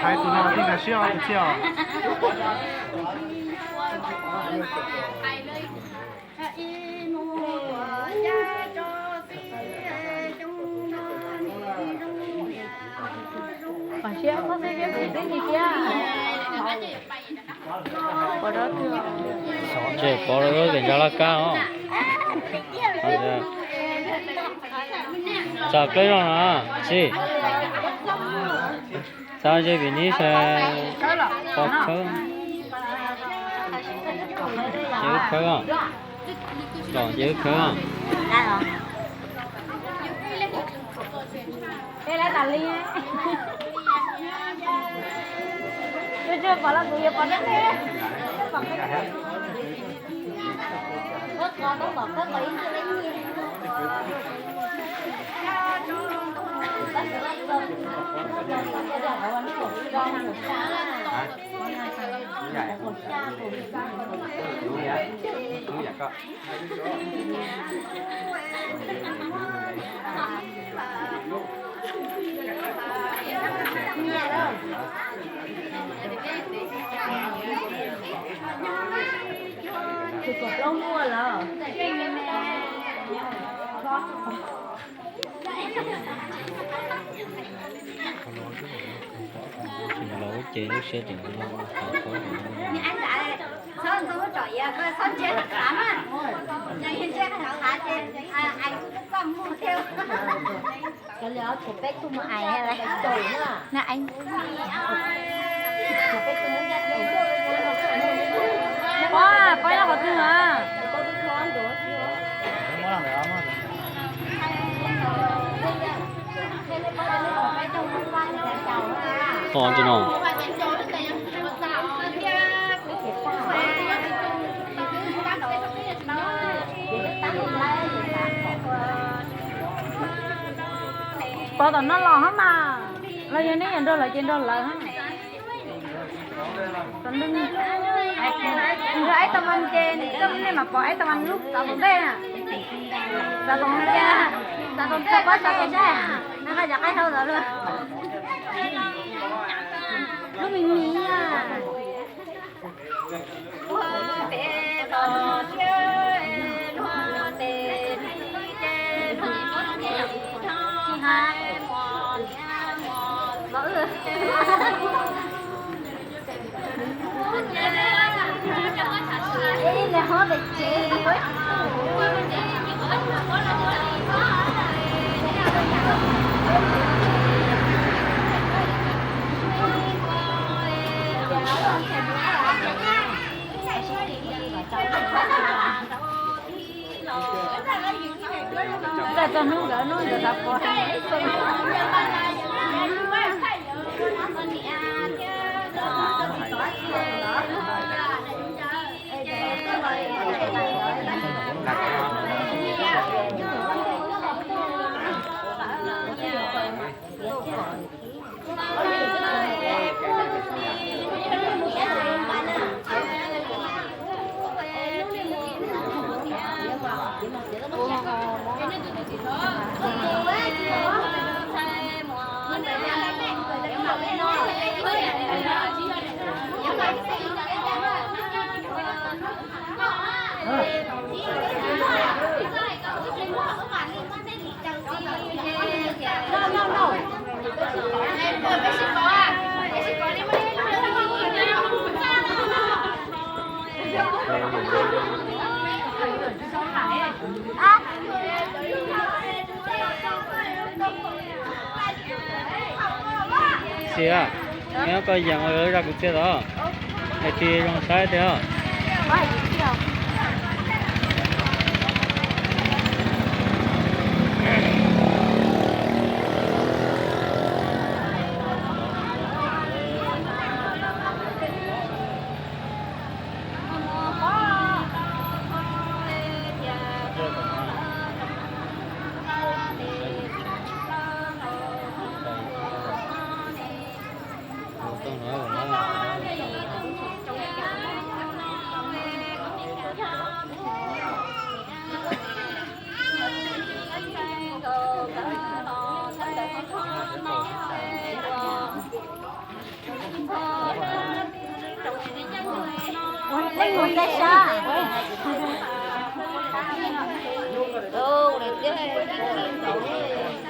Hais tus no tij nkag siab tus thiab os. Kom siab koj xwb, siab xwb twb ntsis siab. Pov rau, tseem pov rau lub pem ntsa laj kab os. Txog qeb zog no, txij txog ze vim nib sa, pov khawb, ces wb khawb, los ces wb khawb. Peb lawv tas li. Tsuag tsuag pom los kuv yuav pom deb deb. Tus kom plaub muaj lawm. Tseem los ces lub siab tseem no. Txhob ntxub tsom iav, koj txhob ntsia qhov qhav na. Yog ntsia qhov qhav ces ais txoj muag thiab. Cov lwm ob tug peb tug mus ais lawm. Pob, pob nyob qhov twg na? Qhov tsis no. Pov tom no los hab mas, los yog nej yuav nrog lawv ces nrog lawv hab. Nrog Aib Tau Mas ces nej mam pom Aib Tau Mas lub xav tom ntej na. Xav tom ntej, xav tom ntej, pob xav tom ntej. No koj cov qaib hlau los luaj. Lub me me na. Txog hnub nkawd, hnub nkawd xav pov. Xiv, nyob koj yeem ua zaj kwv txhiaj tod, hais tias zoo saib tiag. Ua ntej mus ntej sab. Tus lawm thiab ib chim ntau.